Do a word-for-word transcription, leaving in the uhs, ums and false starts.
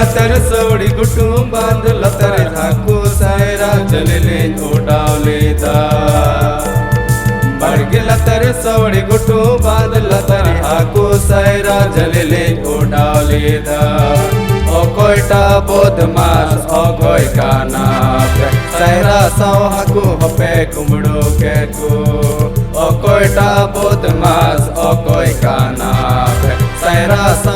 ᱞᱟᱛᱟᱨ ᱥᱟᱹᱣᱲᱤ ᱜᱷᱩᱴᱩ ᱵᱟᱸᱫᱷ ᱞᱟᱛᱟᱨ ᱦᱟᱹᱠᱩ ᱥᱟᱭᱨᱟ ᱡᱷᱟᱹᱞᱤ ᱞᱤᱧ ᱚᱰᱟᱣ ᱞᱮᱫᱟ᱾ ᱵᱟᱲᱜᱮ ᱞᱟᱛᱟᱨ ᱥᱟᱹᱣᱲᱤ ᱜᱷᱩᱴᱩ ᱵᱟᱸᱫᱷ ᱞᱟᱛᱟᱨ ᱦᱟᱹᱠᱩ ᱥᱟᱭᱨᱟ ᱡᱷᱟᱹᱞᱤ ᱞᱤᱧ ᱚᱰᱟᱣ ᱞᱮᱫᱟ᱾ ᱚᱠᱚᱭᱴᱟᱜ ᱵᱚᱫᱢᱟᱥ ᱚᱠᱚᱭ ᱠᱟᱱᱟ ᱯᱮ? ᱥᱟᱭᱨᱟ ᱥᱟᱶ ᱦᱟᱹᱠᱩ ᱦᱚᱯᱮ ᱠᱩᱢᱵᱽᱲᱩ ᱠᱮᱫ ᱠᱚ᱾ ᱚᱠᱚᱭᱴᱟᱜ ᱵᱚᱫᱢᱟᱥ ᱚᱠᱚᱭ ᱠᱟᱱᱟ ᱯᱮ? ᱥᱟᱭᱨᱟ ᱥᱟᱶ